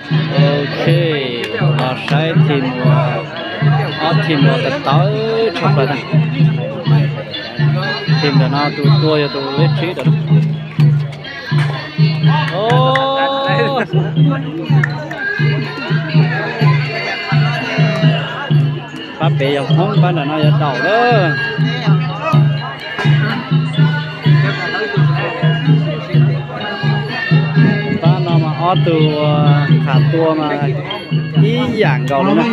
Ok, los saib team uas, ob team uas tawv tawv tshaj plaws na. Team ntawm no tus tua yog tus lej tsib ntawm no. Pab pem yog Hmoob, pab ntawm no yog Daum lawm. Pab no mas ob tug qham tua mas ib yam nkaus li na.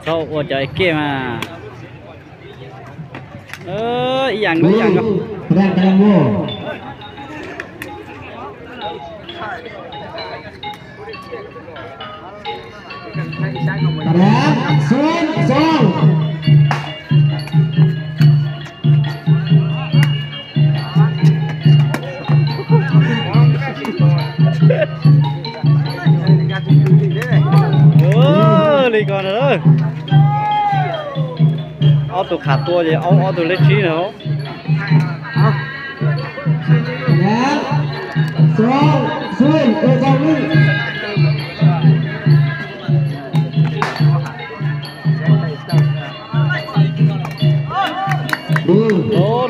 Txhob ua cov kej mas. Ib yam nkaus, ib yam nkaus. Li ko na. Ob tug qham tua ces aub ob tug lej tsib na.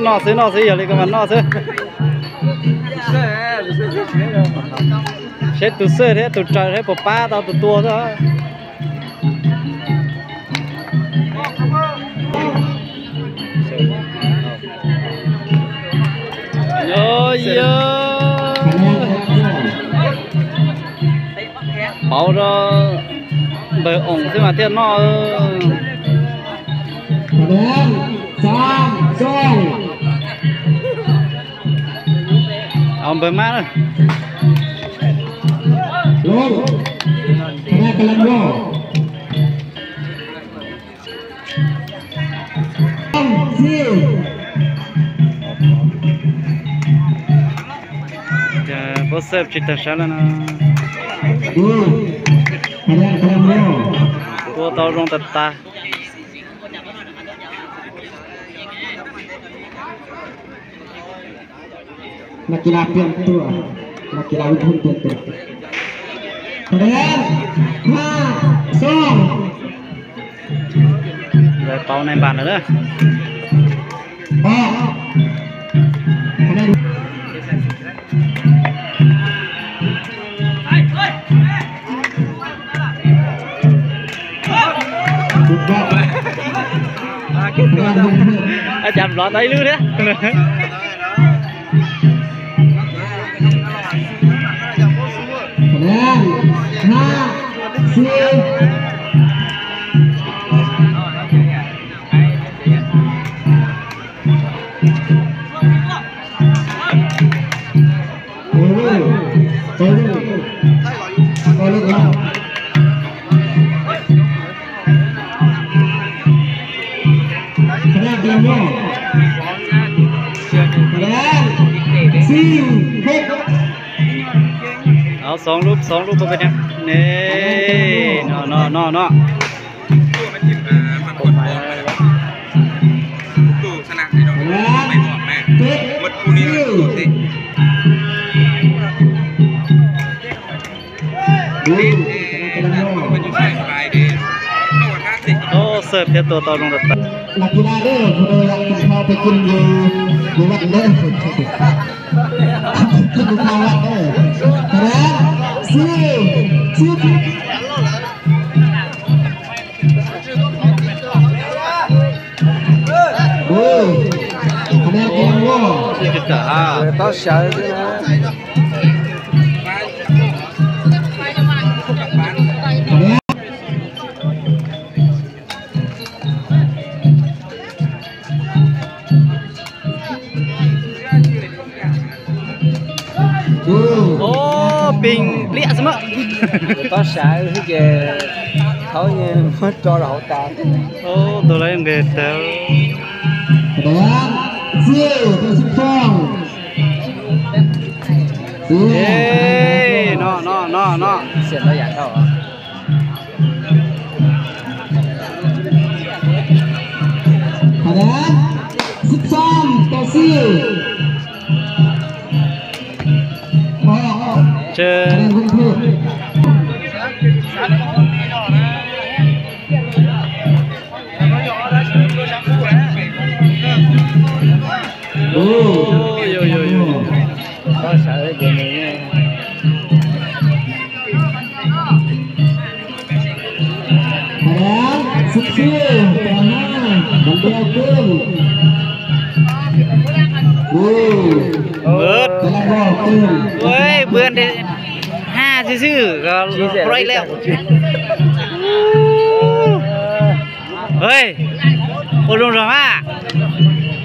Noj xwb, noj xwb, yog li ko mas noj xwb. Seb tus xwb thiab tus raws thiab puas pab tau tus tua xwb. Pauv rau npawg oom xwb mas thiaj noj. Npawg mab na. Puab xawb tsis tawg sab lawm no. Tua tau zoo tag tag. Nas kis las piam tuaj, nas kis las wb thum piam tuaj. Lawv pauv neeg npam lawm na. Cas nplov tau ib lub thiab. Xoov lub, xoov lub, ne, no no no no. Xwb thiab tua tau zoo tag tag. Tob sav xwb ces thaub yeej muab tso rau hauv tas. Tus lawv nqis tag. No no no no. Ua, npwj xwb xwb, qhov lawm. Ua zoo zog mas,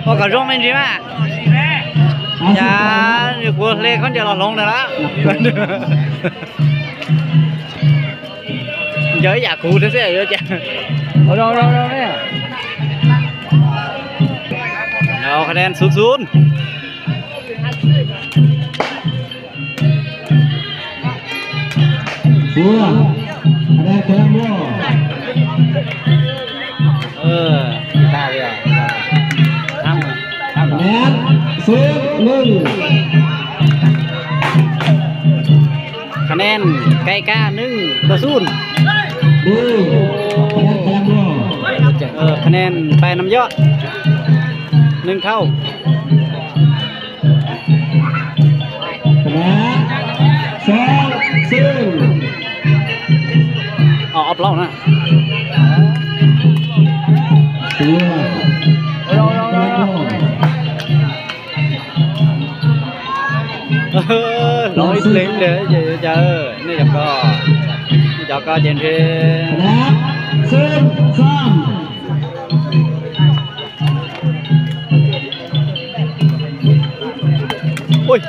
ua kom zoo me ntsis mas. Cas kuv hle khaub ncaws los hloov ntawd lawm. Ncaws ib yam kuv thiab xwb yuav cas. Khas nab xub xub. Khas nab kai kab nees rau xub. Khas nab pais nam yoj nees dhau. Ob plaub na. Los ib pliag ib pliag ces yuav cas, nej cov ko, nej cov ko ces ntshe. Koj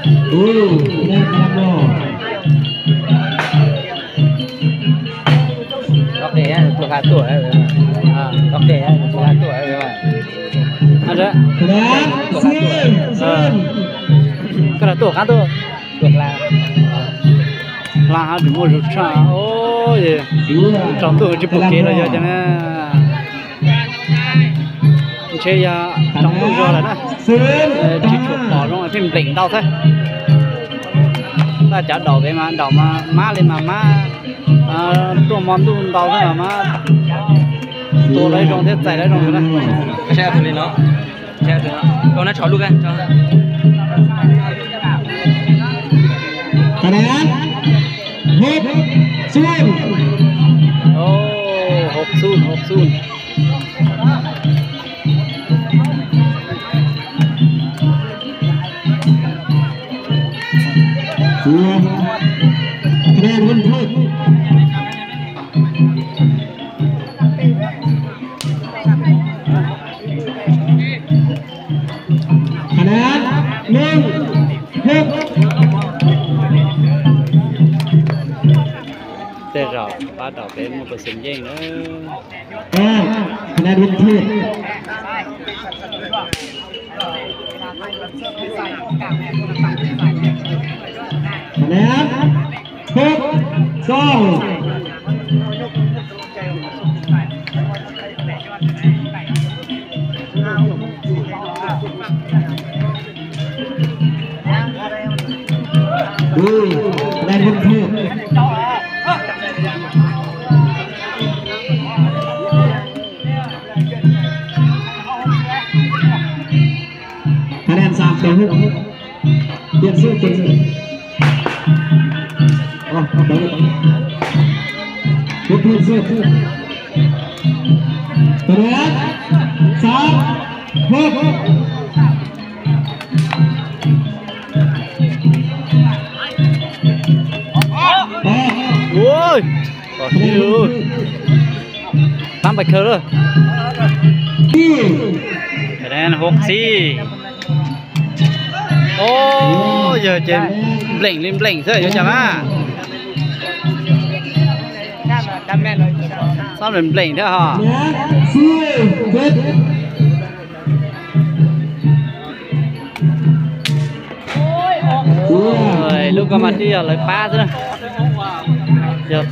rov tuaj qab tuaj. Hla hab tsis muaj zug tshaj. Tsaus ntuj tsis pom kev los yog cas na. Ntshe yog tsaus ntuj zog lawm na, tsis tshua pom zoo, pheej npleem ntau xwb. Tab cov daum pem mas daum mas mab li mas mab, tuaj hmo ntuj ntau xwb mas mab tua lawv zoo thiab txais lawv zoo na. Hauv xub, hauv xub. Khas nab nees hub. Tej zaum pab daum pem muaj pes xeem yeej na. Khas nab hub, xauj. Khas nab xauj tau hub. Tiam sis tiam sis. Tiam sis. Khas nab xauj hub. Ui, kom xwb. Tab npaim khaws lawm. Khas nab hub xib. Os, yog ces npleem li npleem xwb yuav cas mas. Xob nplees nplees thiab ho. Lub ko mas twb yog lawv pab xwb na. Yog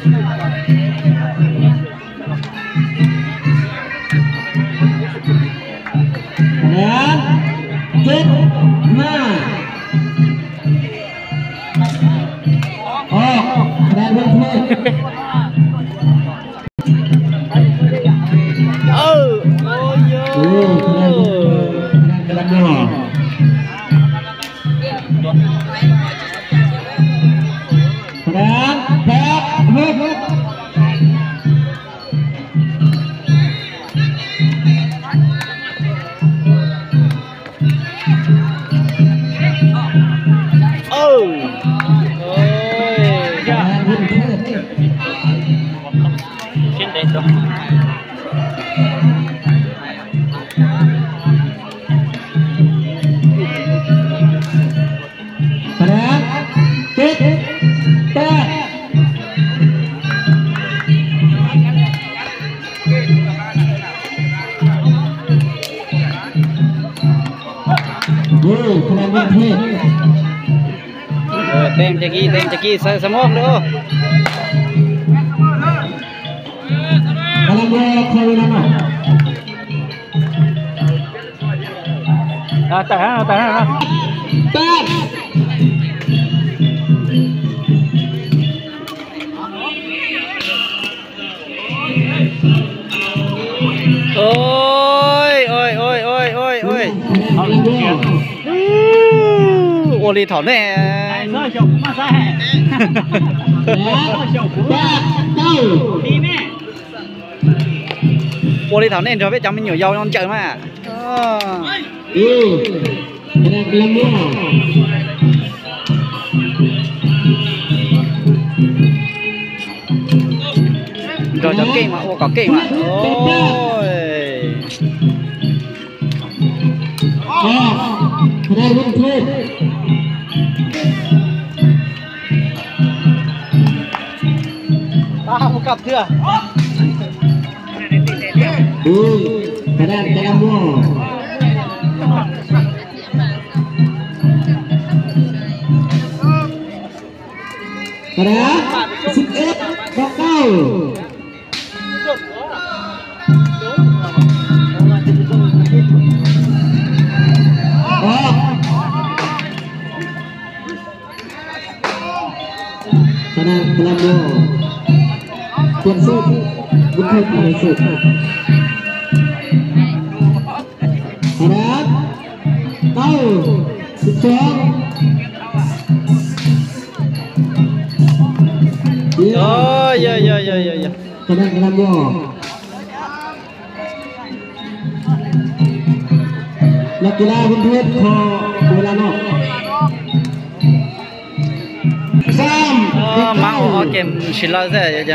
Tem cag kis, tem cag kis, xav xav muab lawm. Tawm, tawm. Oj, oj, oj, oj, oj. Ua li thaum nej, ua li thaum nej nrog peb cov me nyuam yaus ncaws mas. Nrog cov keej mas ua kom keej mas. Para, sib eb, ba tau. Para, para, para, sib. Para, tau, sib tso. Yog, yog, yog, yog, yog. Para, para, Los kis la hwv hwv kho ua la no. Maab ua ob ke tsis lawv xwb.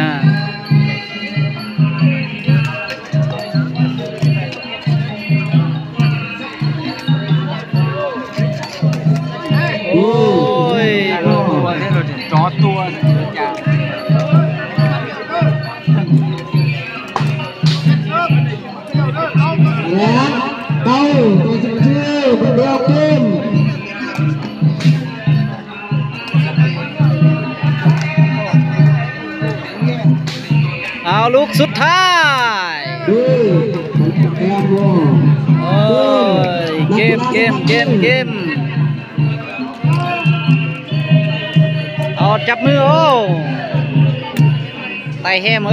Tau, tau xyoo tswb, tau dua kim. Ao lub xub thaj. Game, game, game, game. Ao cab mwj os. Tais hem,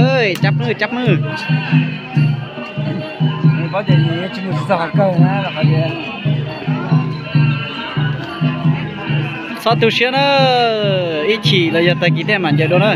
cab mwj, cab mwj. Txhob tu siab na, ib chim los yog tag kis thiaj mam ncaws dua na.